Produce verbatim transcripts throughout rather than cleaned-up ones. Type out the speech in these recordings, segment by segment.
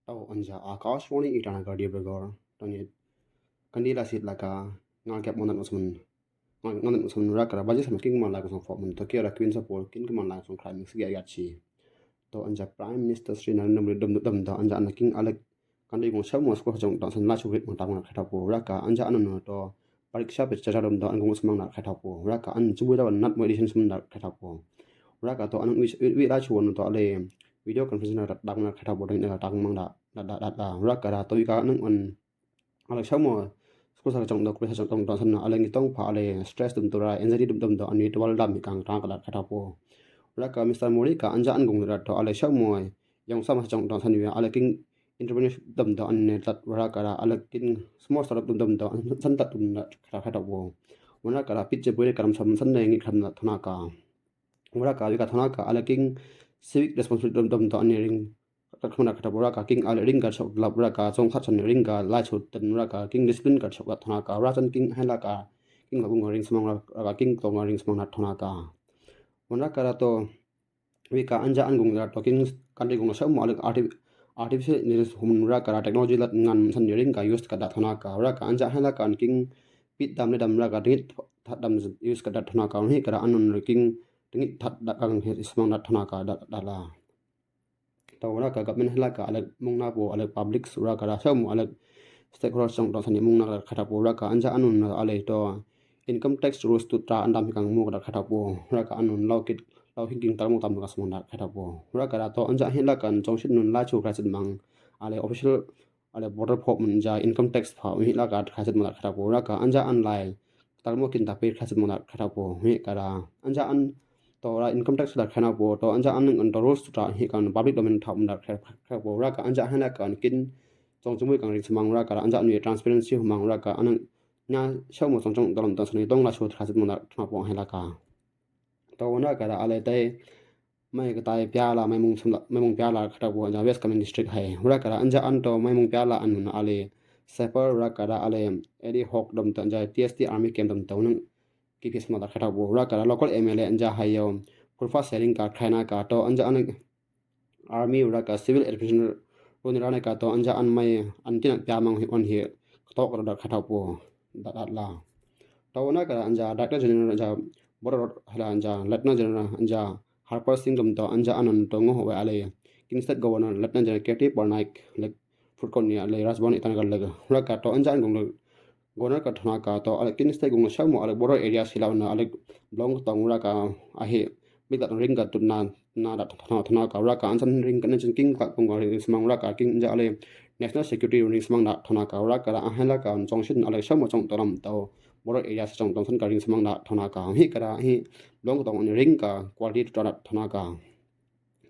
Tau anja Akashvani Itanagar Dibrugarh. Tau ni kandila sit laka ngal kep monan usman. Ngal nan usman raka ra baje sama king man la kusang fo man tokia ra kwin sa por kin man la kusang krai mix ya ya chi. To anja Prime Minister Shri Narendra Modi dum dum da anja ana king alek kandila kong shaw mo skul jong dang san la chu rit mo dang na khata po raka anja ana no to pariksha pe cha dum da an kong usman na khata po raka an chu da nat mo edition sum da khata po. Raka to an wi wi la chu no to ale video conference na dang na khata po dang na dang mang da da da da raka ra to wi ka nang an alek shaw mo skul sa chong dok sa chong dok san alek ngi tong pha ale stress dum to ra anxiety dum dum do ani to wal dam kang tang ka da khata po. Raka Mister Modi ka anja an kong ra to ale shaw mo yong sama sa chong dok san wi ale king interview dum do an ne tat raka ra ale king small startup dum dum do san tat dum da khata khata po. Wana ka ra pitche pui karam sam san ne ngi kham na thona ka. Wana ka wi ka thona ka ale king civic responsibility dum dum do an ne ring kat khmana khata po raka king ale ring kat shok lap raka song khat san ring ka lai chut ten raka king discipline kat shok lap thona ka rachan king hai laka king la kung ring smang raka king tong ring smang na thona ka. Wana ka ra to wi ka anja an kong ra to king kan ring kong shaw mo ale arti artificial intelligence hum raka ra technology lat ngan san ring ka use ka da thona ka raka anja hai laka king pit dam le dam raka dingit that dam use ka da thona ka hi ka ra anun king dingit that da kang smang da thona ka da da la. Tau raka government hai laka alek mungna po alek public raka ra shaw mo alek stakeholders chong dong san mungna khata po raka anja anun ale to income tax rules tu tra andam kang mo khata po raka anun lau kit lau hinking tar mo tam ka smang da khata po raka ra to anja hai laka chong shin nun la chu kra sin mang ale official ale border pho mun ja income tax pha uhi laka khasit mo da khata po raka anja an lai tar mo kin da pe khasit mo da khata po uhi ka ra anja an to ra income tax da khana po to anja an an to rules tra hi kan public domain tha mun da khata po raka anja hana kan kin chong chong kan ring smang raka ra anja an transparency mang raka an nya shaw mo chong chong dalam da sani dong la shu khasit mo da khana po hai laka. To wana ka ra ale tai mai ka tai pyala mai mung sum mai mung pyala khata po ja West Kameng district hai raka ra anja an to mai mung pyala an na ale seper raka ra ale edi hok dom to ja T S T army camp dom to nang kipis ma da khata po raka ra local M L A anja hai yo purfa sharing ka khaina ka to anja an army raka civil administration roni rane ka to anja an mai an tina pyamang hi on hi to ka da khata po da da la. To wana ka ra anja Director General anja Border Road hala anja Lieutenant General anja Harpal Singh dom to anja anan to ngo wa ale kin State Governor Lieutenant General K T Parnaik le food court ni ale Raj Bhavan Itanagar le raka to anja an gong le Governor ka thona ka to ale kin state gong shaw mo ale border area sila na ale blong tong raka ahi big dat ring ka tut na na dat thona thona ka raka an san ring ka ne chen king ka kong ka ring smang raka king ja ale national security ring smang na thona ka raka ra ahi la ka chong shin ale shaw mo chong to ram to border area sa chong tong san ka ring smang na thona ka hi ka ra hi blong tong ring ka quality to ra thona ka.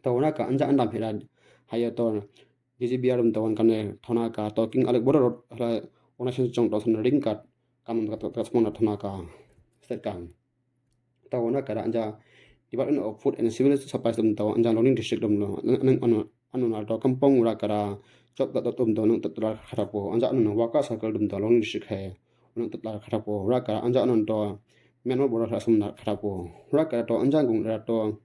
To raka anja andam hira hayo to D G B R dum to wan kane thona ka to king alek border road hala organization chong to san ring ka kam ka ka smona thona ka state ka. To raka ra anja Department of Food and Civil Supplies dum to anja Longding district dum lo nang anu anu na to kampong raka ra chop da dum to nang tat ra khata po anja anu na Waka circle dum to Longding district hai nang tat ra khata po raka ra anja anu to Myanmar border ra sum na khata po raka ra to anja gung ra to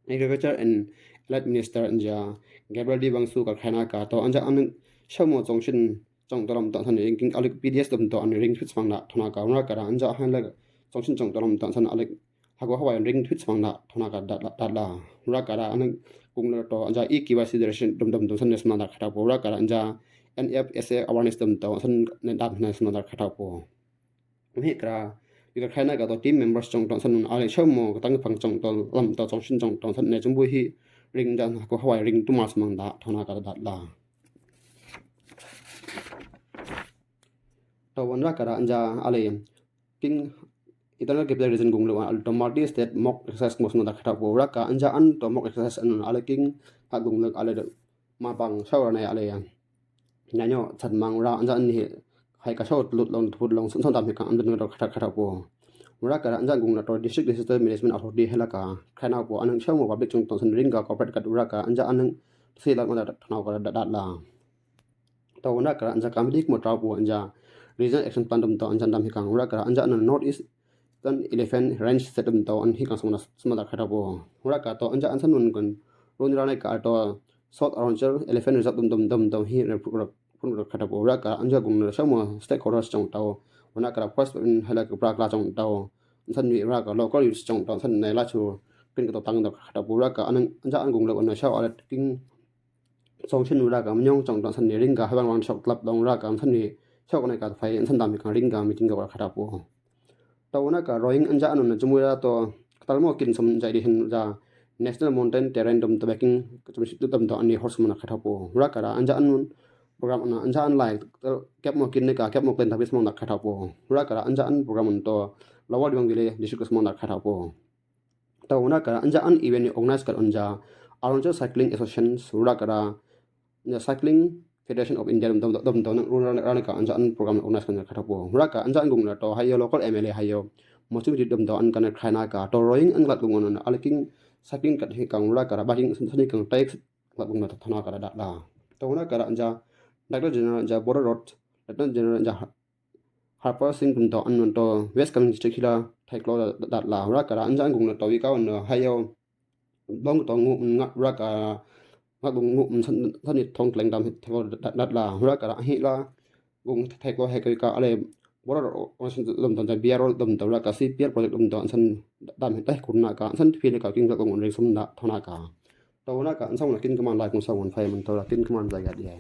Agriculture and Allied Minister anja Gabriel D Wangsu ka khaina ka to anja an shaw mo chong shin chong to ram to san ring king alek P D S dum to an ring fit smang na thona ka raka ra anja han la chong shin chong to ram to san alek hako hawai ring fit smang na thona ka da da da raka ra an kung la to anja E K Y C direction dum dum dum san ne smang na khata po raka ra anja N F S A awareness dum to san ne dam ne smang na khata po. Uhi kra yu ka khaina ka to team members chong to san ale shaw mo ka tang phang chong to lam to chong shin chong to san ne chong bu hi ring jan ko hawai ring tu mas mang da thona ka da la. To wan ra ka ra anja ale king Eternal Capital Region gung lo al to multi state mock exercise mo sna da khata po ra ka anja an to mock exercise an ale king ha gung lo ale ma pang shaw ra ne ale. Nyanyo chat mang ra anja an hi hai ka shaw lut long thut long son son dam hi ka an dun ro khata khata po. Ra ka ra anja gung na to District Disaster Management Authority hela ka khaina po an shaw mo public chung ton san ring ka corporate kat ra ka anja an si la ma da thana ka da da la. To na ka ra anja kam dik mo tra po anja Regional Action Plan dum to anja dam hi ka ra ka ra anja an North East Eastern Elephant Range set dum to an hi ka sma sma da khata po. Ra ka to anja an san nun kun run ra ne ka to South Arunachal Elephant Reserve dom dom dom dom hi na phun ra kha thapo. Raka ancha kung na sha mo stakeholders chong tao. Wana kara first in hala ka pra kla chong tao. San ni raka local youths chong tao san na la chu pin ka to tang da kha thapo. Raka an ancha an kung lo na sha ala king song shin raka mnyong chong tao san ni ring ka ha bang bang shok tlap dong raka san ni shok na ka phai san dam ka ring ka meeting ka kha thapo. Tau na ka rowing anja anu na jumui ra to katal mo kin som jai di hin ja National Mountain Terrain dom to biking chum shi dom to ani horse mo na kha thapo. Ra kara anja anu program na anja an lai kep mo kin ne ka kep mo klen tapi mo na kha thapo. Ra kara anja an program to Lower Dibaung Valley district mo na kha thapo. Tau na kara anja an event ni organize kar anja Arunachal Cycling Association ra kara na Cycling Federation of India dom dom dom na run run run ka anja an program organize kan kha thapo. Ra ka anja an gung na to hayo local M L A hayo mosu di dom dom an kan khai na ka to rowing an lat gung na alking cycling kat hi kang ra kara biking sani kang tai lat gung na to thana kara da la. To na kara anja Director General anja Border Road, Director General anja Harper Singh dom dom an to West Kameng District hila thai klo da la. Ra kara anja an gung na to wi ka na hayo Bong to ngu nga ra ka nga gung ngu san ni thong kleng dam thai klo dat la ra ka hi la gung thai klo he ka ka ale bora ro san dom dom biar dom dom ra ka si biar project dom dom san dam thai kun na ka san phi ka king ka gung ring sum na thona ka. To na ka san na kin ka man lai kun sa wan phai man to la kin ka man lai ga dia.